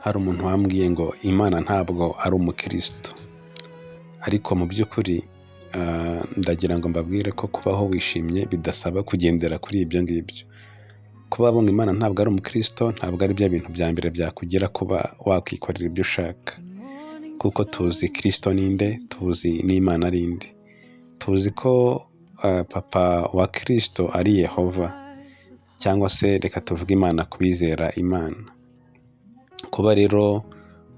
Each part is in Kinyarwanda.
Hari umuntu wambwiye ngo Imana ntabwo ari umukristo, ariko mu by'ukuri ndagira ngo mbabwire ko kubaho wishimye bidasaba kugendera kuri ibyo ngibyo. Kuba ngo Imana ntabwo ari umukristo ntabwo ari byo bintu bya mbere byakugira kuba wakwikorera ibyo ushaka, kuko tuzi Kristo ninde, tuzi n'Imana ari inde, tuzi ko papa wa Kristo ari Yehova, cyangwa se reka tuvuge Imana ku bizera Imana. Kuba rero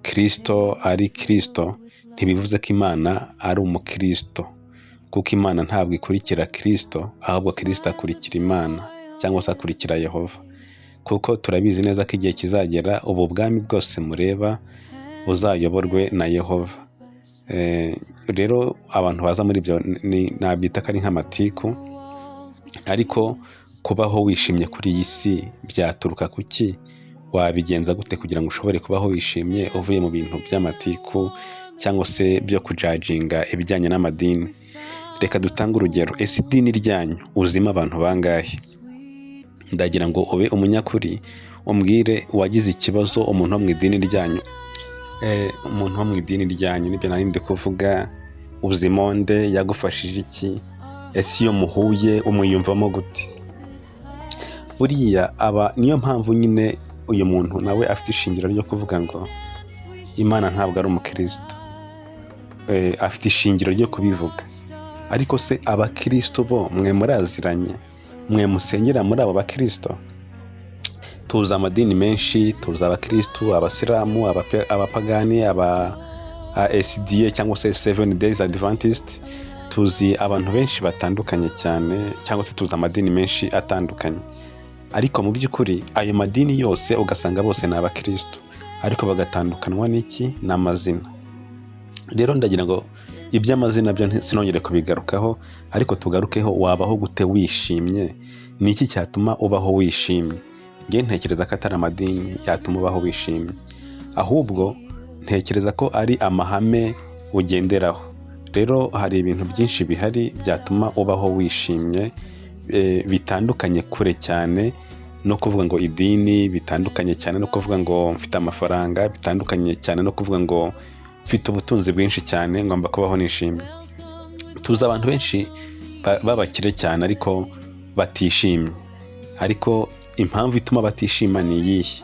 Kristo ari Kristo ntibivuze ko Imana ari umukristo, kuko Imana ntabwo ikurikira Kristo, ahubwo Kristo akurikira Imana cyangwa se akurikira Yehova, kuko turabizi neza ko igihe kizagera ubu bwami bwose mureba buzayoborwe na Yehova. Rero abantu baza muri ibyo nabyita ko ari nk'amatiku, ariko kubaho wishimye kuri iyi si byaturuka ku ki? Wabigenza gute kugira ngo ushobore kubaho wishimye uvuye mu bintu by'amatiku cyangwa se byo kujudginga ibijyanye n'amadini? Reka dutange urugero. Ese idini ryanyu uzimo abantu bangahe? Ndagira ngo ube umunyakuri, umbwire uwagize ikibazo, umuntu wo mu idini ryanyu, umuntu wo mu idini ryanyu, nibyo nari ndi kuvuga, uzimo nde? Yagufashije iki? Ese iyo muhuye umwiyumvamo gute? Buriya aba niyo mpamvu nyine uyu muntu nawe afite ishingiro ryo kuvuga ngo Imana ntabwo ari umukristo. Afite ishingiro ryo kubivuga. Ariko se abakristo bo mwe muraziranye? Mwe musengera muri abo bakristo? Tuzi amadini menshi, tuzi abakristo, abasilamu, abapagani, aba SDA cyangwa se Seven Days Adventist, tuzi abantu benshi batandukanye cyane, cyangwa se tuzi amadini menshi atandukanye. Ariko mu by'ukuri ayo madini yose ugasanga bose ni abakristo, ariko bagatandukanwa n'iki? N'amazina. Rero ndagira ngo iby'amazina byo sinongere kubigarukaho, ariko tugarukeho: wabaho gute wishimye? Ni iki cyatuma ubaho wishimye? Njye ntekereza ko atari amadini yatuma ubaho wishimye, ahubwo ntekereza ko ari amahame ugenderaho. Rero hari ibintu byinshi bihari byatuma ubaho wishimye, bitandukanye kure cyane no kuvuga ngo idini, bitandukanye cyane no kuvuga ngo mfite amafaranga, bitandukanye cyane no kuvuga ngo mfite ubutunzi bwinshi cyane, ngomba kubaho nishimye. Tuzi abantu benshi b'abakire cyane ariko batishimye. Ariko impamvu ituma batishima ni iyihe?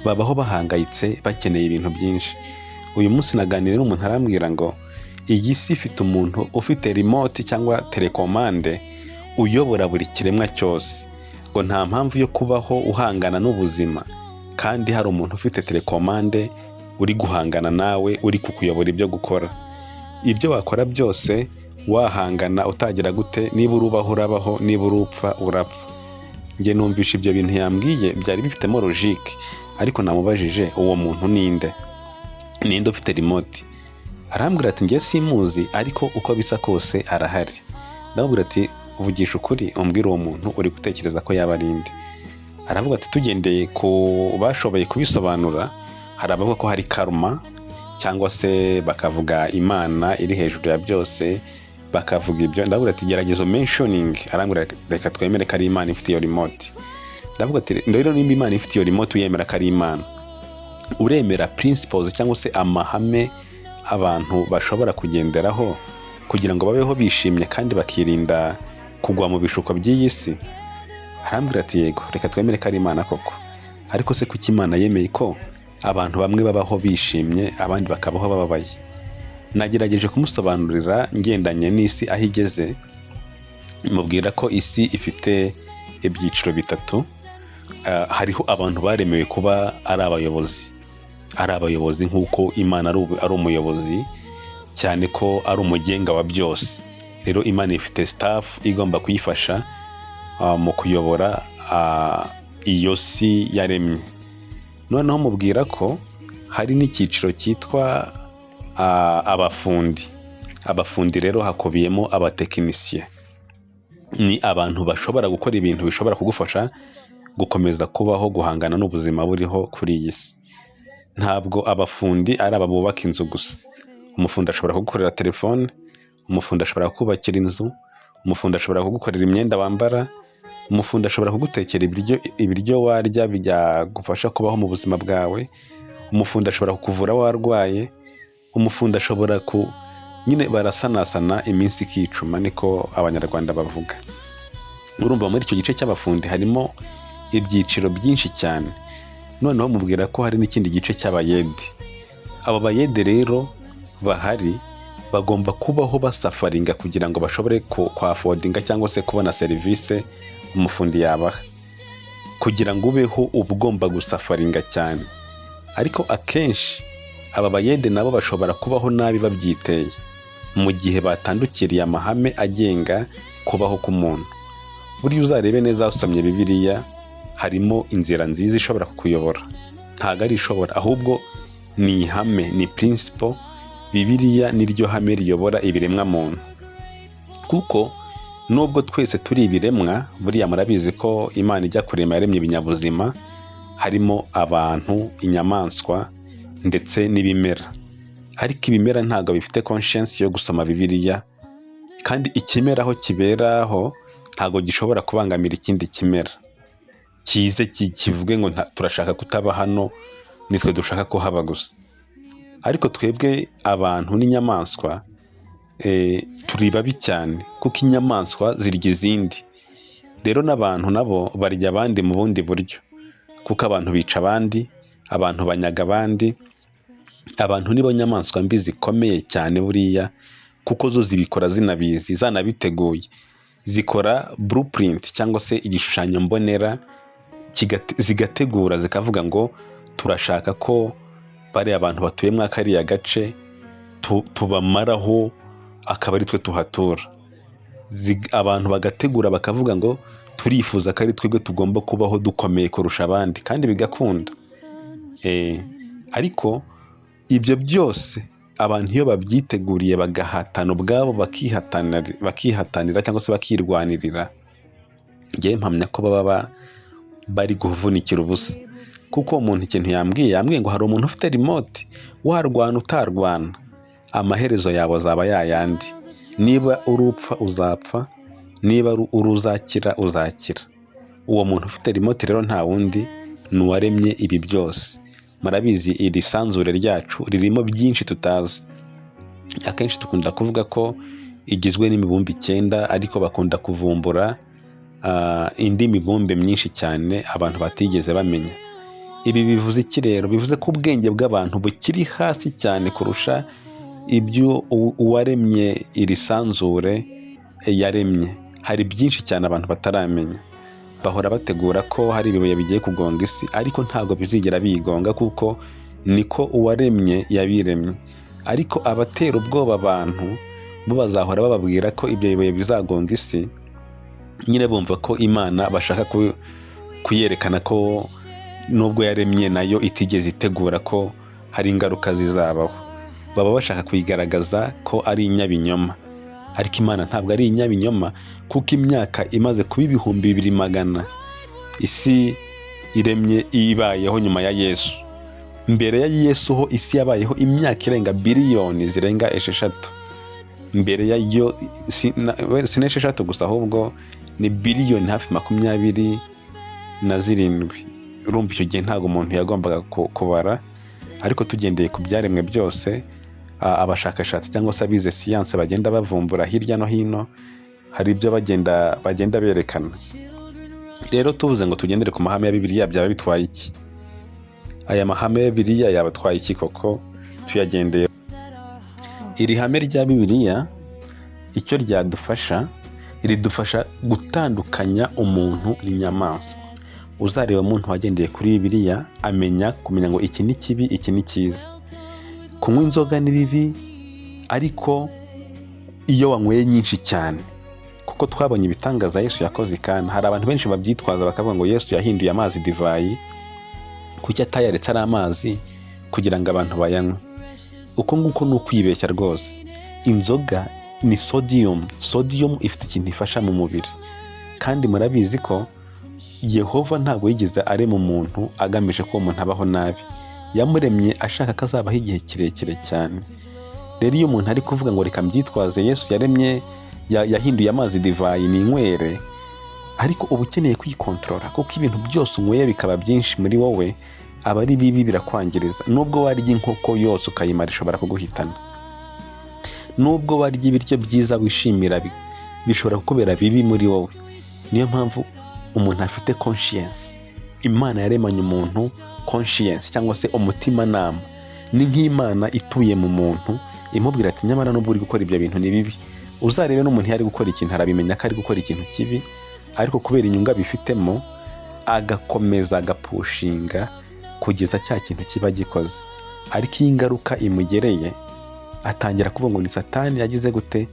Babaho bahangayitse, bakeneye ibintu byinshi. Uyu munsi naganiriye n'umuntu, arambwira ngo iyi si ifite umuntu ufite remote cyangwa télécommande uyobora buri kiremwa cyose, ngo nta mpamvu yo kubaho uhangana n'ubuzima kandi hari umuntu ufite télécommande uri guhangana nawe, uri kukuyobora ibyo gukora. Ibyo wakora byose, wahangana utagira gute, niba urubaho urabaho, niba urupfa urapfa. Njye numvisha ibyo bintu yambwiye byari bifitemo logique, ariko namubajije: "Uwo muntu ninde? Ninde ufite remote?" Arambwira ati: "Njye simuzi, ariko uko bisa kose arahari." Ndamubwira ati: "Vugisha ukuri, umbwire uwo muntu uri gutekereza ko yaba ari inde." Aravuga ati: "Tugendeye ku bashoboye kubisobanura, hari abavuga ko hari karma, cyangwa se bakavuga Imana iri hejuru ya byose, bakavuga ibyo." Ndavuga ati: "Gerageza mentioning." Arambwira: "Reka twemere ko ari Imana ifite iyo remote." Ndavuga ati: "Rero nimba Imana ifite iyo remote, uyemera ko ari Imana, uremera principles cyangwa se amahame abantu bashobora kugenderaho kugira ngo babeho bishimye kandi bakirinda kugwa mu bishuko by'iyi si?" Arambwira ati: "Yego, reka twemere ko ari Imana koko. Ariko se kuki Imana yemeye ko abantu bamwe babaho bishimye, abandi bakabaho bababaye?" Nagerageje kumusobanurira ngendanye n'isi aho igeze, mubwira ko isi ifite ibyiciro bitatu. Hariho abantu baremewe kuba ari abayobozi, ari abayobozi nk'uko Imana ari umuyobozi, cyane ko ari umugenga wa byose. Rero Imana ifite staff igomba kuyifasha mu kuyobora iyo si yaremye. Noneho mubwira ko hari n'icyiciro cyitwa abafundi. Abafundi rero hakubiyemo abatekinisiye, ni abantu bashobora gukora ibintu bishobora kugufasha gukomeza kubaho, guhangana n'ubuzima buriho kuri iyi si. Ntabwo abafundi ari aba bubaka inzu gusa. Umufundi ashobora kugukorera telefone, umufundi ashobora kukubakira inzu, umufundi ashobora kugukorera imyenda wambara, umufundi ashobora kugutekera ibiryo, ibiryo warya byagufasha kubaho mu buzima bwawe. Umufundi ashobora kukuvura warwaye, umufundi ashobora ku nyine barasanasana iminsi ikicuma, niko Abanyarwanda bavuga. Urumva muri icyo gice cy'abafundi harimo ibyiciro byinshi cyane. Noneho mubwira ko hari n'ikindi gice cy'abayede. Abo bayede rero bahari bagomba kubaho basufferinga kugira ngo bashobore kwaffordinga cyangwa se kubona serivisi umufundi yabaha. Kugira ngo ubeho uba ugomba gusufferinga cyane, ariko akenshi aba bayede nabo bashobora kubaho nabi babyiteye mu gihe batandukiriye amahame agenga kubaho k'umuntu. Burya uzarebe neza, usomye Bibiliya, harimo inzira nziza ishobora kukuyobora. Ntabwo ari ishobora, ahubwo ni ihame, ni principle. Bibiliya niryo hame riyobora ibiremwa muntu, kuko nubwo twese turi ibiremwa, buriya murabizi ko Imana ijya kurema yaremye ibinyabuzima, harimo abantu, inyamaswa ndetse n'ibimera. Ariko ibimera ntabwo bifite conscience yo gusoma Bibiliya, kandi ikimera aho kiberaho ntabwo gishobora kubangamira ikindi kimera kize kivuge ngo turashaka kutaba hano, nitwe dushaka kuhaba gusa. Ariko twebwe abantu n'inyamaswa turi babi cyane, kuko inyamaswa zirya izindi. Rero n'abantu nabo barya abandi mu bundi buryo, kuko abantu bica abandi, abantu banyaga abandi. Abantu nibo nyamaswa mbi zikomeye cyane buriya, kuko zo zibikora zinabizi, zanabiteguye. Zikora blueprint cyangwa se igishushanyo mbonera, zigategura, zikavuga ngo turashaka ko bariya bantu batuye muri kariya gace tubamaraho, akaba ari twe tuhatura. Abantu bagategura bakavuga ngo turifuza ko ari twebwe tugomba kubaho dukomeye kurusha abandi, kandi bigakunda. Ariko ibyo byose abantu iyo babyiteguriye, bagahatana ubwabo, bakihatanira cyangwa se bakirwanirira, ngewe mpamya ko baba bari kuvunikira ubusa. Kuko uwo muntu ikintu yambwiye ngo hari umuntu ufite remote, warwana utarwana amaherezo yawe azaba yayandi. Niba uri upfa uzapfa, niba uri uzakira uzakira. Uwo muntu ufite remote rero nta wundi, ni uwaremye ibi byose. Murabizi, iri sanzure ryacu ririmo byinshi tutazi. Akenshi dukunda kuvuga ko igizwe n'imibumbe 9, ariko bakunda kuvumbura indi mibumbe myinshi cyane abantu batigeze bamenya. Ibi bivuze iki rero? Bivuze ko ubwenge bw'abantu bukiri hasi cyane kurusha ibyo uwaremye iri sanzure yaremye. Hari byinshi cyane abantu bataramenya. Bahora bategura ko hari ibibuye bigiye kugonga isi, ariko ntabwo bizigera biyigonga, kuko niko uwaremye yabiremye. Ariko abatera ubwoba abantu bo bazahora bababwira ko ibyo bibuye bizagonga isi, nyine bumva ko Imana bashaka kuyerekana ko nubwo yaremye nayo itigeze itegura ko hari ingaruka zizabaho. Baba bashaka kuyigaragaza ko ari inyabinyoma, ariko Imana ntabwo ari inyabinyoma, kuko imyaka imaze kuba 2100 isi iremye, ibayeho nyuma ya Yesu. Mbere ya Yesu ho isi yabayeho imyaka irenga biliyoni zirenga 6. Mbere ya yo si n'esheshatu gusa, ahubwo ni biliyoni hafi 27. Urumva icyo gihe ntabwo umuntu yagombaga kubara, ariko tugendeye ku byaremwe byose, abashakashatsi cyangwa se abize siyanse bagenda bavumbura hirya no hino, hari ibyo bagenda berekana. Rero tuvuze ngo tugendere ku mahame ya Bibiliya, byaba bitwaye iki? Aya mahame ya Bibiliya yaba atwaye iki koko tuyagendeye? Iri hame rya Bibiliya icyo ryadufasha, ridufasha gutandukanya umuntu n'inyamaswa. Uzareba umuntu wagendeye kuri Bibiliya amenya kumenya ngo iki ni kibi, iki ni cyiza. Kunywa inzoga ni bibi, ariko iyo wanyweye nyinshi cyane, kuko twabonye ibitangaza Yesu yakoze i Kana. Hari abantu benshi babyitwaza bakavuga ngo Yesu yahinduye amazi divayi, kuki atayaretse ari amazi kugira ngo abantu bayanywe? Uko nguko ni ukwibeshya rwose. Inzoga ni sodium. Sodium ifite ikintu ifasha mu mubiri, kandi murabizi ko Yehova ntabwo yigeze arema umuntu agamije ko uwo muntu abaho nabi. Yamuremye ashaka ko azabaho igihe kirekire cyane. Rero iyo umuntu ari kuvuga ngo reka mbyitwaze, Yesu yaremye yahinduye amazi divayi ninywere, ariko uba ukeneye kwikontorora, kuko ibintu byose unyweye bikaba byinshi muri wowe, Aba ari bibi, birakwangiriza. Nubwo warya inkoko yose ukayimara, ishobora kuguhitana. Nubwo warya ibiryo byiza wishimira, bishobora kukubera bibi muri wowe. Niyo mpamvu umuntu afite conscience. Imana yaremanye umuntu conscience cyangwa se umutimanama. Ni nk'Imana ituye mu muntu, imubwira ati: "Nyamara nubwo uri gukora ibyo bintu, ni bibi." Uzarebe n'umuntu iyo ari gukora ikintu, arabimenya ko ari gukora ikintu kibi, ariko kubera inyungu abifitemo agakomeza agapushinga kugeza cya kintu kiba gikoze. Ariko iyo ingaruka imugereye, atangira kuvuga ngo ni Satani yagize gute,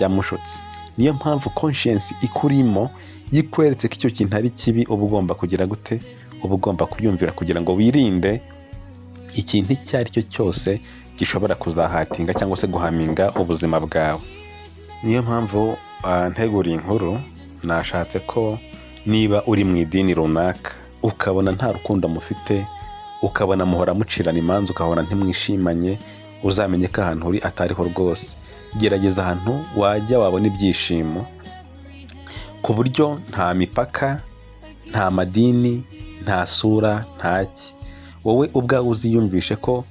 yamushutse. Niyo mpamvu conscience ikurimo iyo ikweretse ko icyo kintu ari kibi, uba ugomba kugira gute? Uba ugomba kubyumvira kugira ngo wirinde ikintu icyo ari cyo cyose gishobora kuzahatinga cyangwa se guhaminga ubuzima bwawe. Niyo mpamvu nteguriye inkuru, nashatse ko niba uri mu idini runaka ukabona nta rukundo mufite, ukabona muhora mucirana imanza, ukabona ntimwishimanye, uzamenye ko ahantu uri atariho rwose. Gerageza ahantu wajya wabona ibyishimo, ku buryo nta mipaka, nta madini, nta sura, ntaki. Wowe ubwawe uziyumvishe ko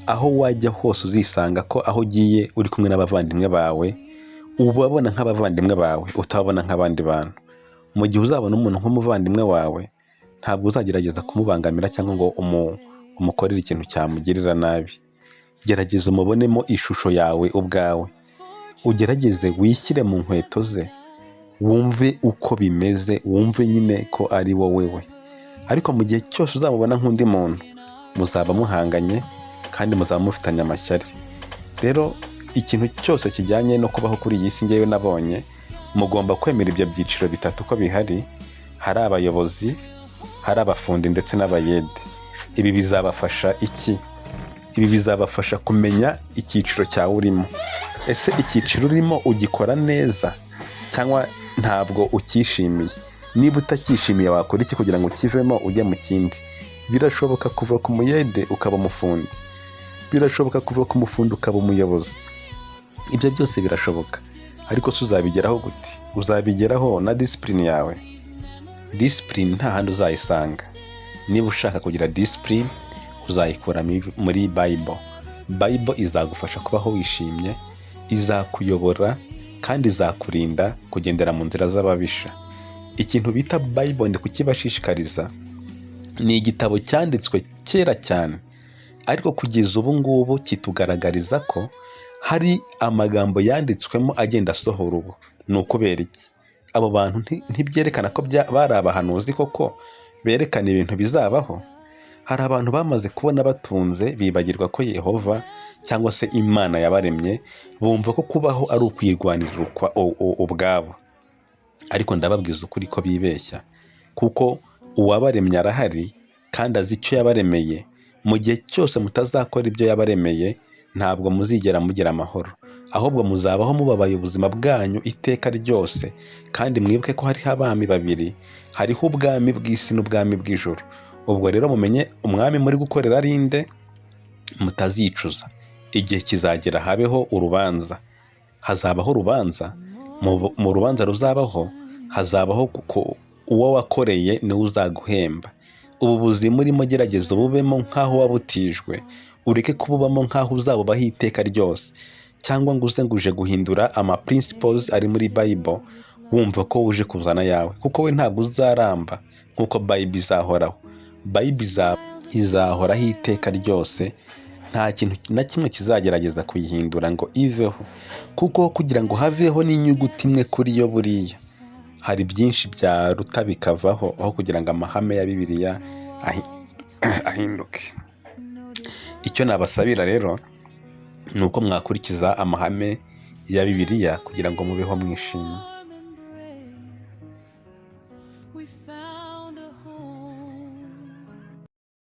aho wajya hose uzisanga ko aho ugiye uri kumwe n'abavandimwe bawe, ubabona nk'abavandimwe bawe, utababona nk'abandi bantu. Mu gihe uzabona umuntu nk'umuvandimwe wawe, ntabwo uzagerageza kumubangamira cyangwa ngo umukorere ikintu cyamugirira nabi. Gerageza umubonemo ishusho yawe ubwawe, ugerageze wishyire mu nkweto ze, wumve uko bimeze, wumve nyine ko ari wowe we. Ariko mu gihe cyose uzamubona nk'undi muntu, muzaba muhanganye kandi muzaba mufitanye amashyari. Rero ikintu cyose kijyanye no kubaho kuri iyi si, ngewe nabonye mugomba kwemera ibyo byiciro bitatu ko bihari: hari abayobozi, hari abafundi ndetse n'abayede. Ibi bizabafasha iki? Ibi bizabafasha kumenya icyiciro cyawe urimo. Ese icyiciro urimo ugikora neza cyangwa ntabwo ukishimiye? Niba utacyishimiye, wakora iki kugira ngo ukivemo ujye mu kindi? Birashoboka kuva ku muyede ukaba umufundi, birashoboka kuva ku mufundi ukaba umuyobozi. Ibyo byose birashoboka. Ariko se uzabigeraho gute? Uzabigeraho na discipline yawe. Discipline nta handi uzayisanga. Niba ushaka kugira discipline, uzayikura muri Bible. Bible izagufasha kubaho wishimye, izakuyobora kandi izakurinda kugendera mu nzira z'ababisha. Ikintu bita Bible, ndi kukibashishikariza, ni igitabo cyanditswe kera cyane, ariko kugeza ubu ngubu kitugaragariza ko hari amagambo yanditswemo agenda asohora ubu. Ni ukubera iki? Abo bantu ntibyerekana ko bari abahanuzi koko, berekana ibintu bizabaho? Hari abantu bamaze kubona batunze, bibagirwa ko Yehova cyangwa se Imana yabaremye, bumva ko kubaho ari ukwirwanirira ubwabo. Ariko ndababwiza ukuri ko bibeshya, kuko uwabaremye arahari kandi azi icyo yabaremeye. Mu gihe cyose mutazakora ibyo yabaremeye, ntabwo muzigera mugira amahoro, ahubwo muzabaho mubabaye ubuzima bwanyu iteka ryose. Kandi mwibuke ko hariho abami babiri: hariho ubwami bw'isi n'ubwami bw'ijuru. Ubwo rero mumenye umwami muri gukorera ari nde, mutazicuza. Igihe kizagera habeho urubanza, hazabaho urubanza. Mu rubanza ruzabaho, hazabaho kuko uwo wakoreye niwe uzaguhemba. Ubu buzima urimo, gerageza ububemo nk'aho wabutijwe, ureke kububamo nk'aho uzabubaho iteka ryose, cyangwa ngo uze ngo uje guhindura ama principles ari muri Bible, wumva ko uje kuzana ayawe, kuko we ntabwo uzaramba nk'uko Bible izahoraho. Bible izahoraho iteka ryose, nta kintu na kimwe kizagerageza kuyihindura ngo iveho, kuko kugira ngo haveho n'inyuguti imwe kuri yo, buriya hari byinshi byaruta bikavaho aho kugira ngo amahame ya Bibiliya ahinduke. Icyo nabasabira rero ni uko mwakurikiza amahame ya Bibiliya kugira ngo mubeho mwishimye.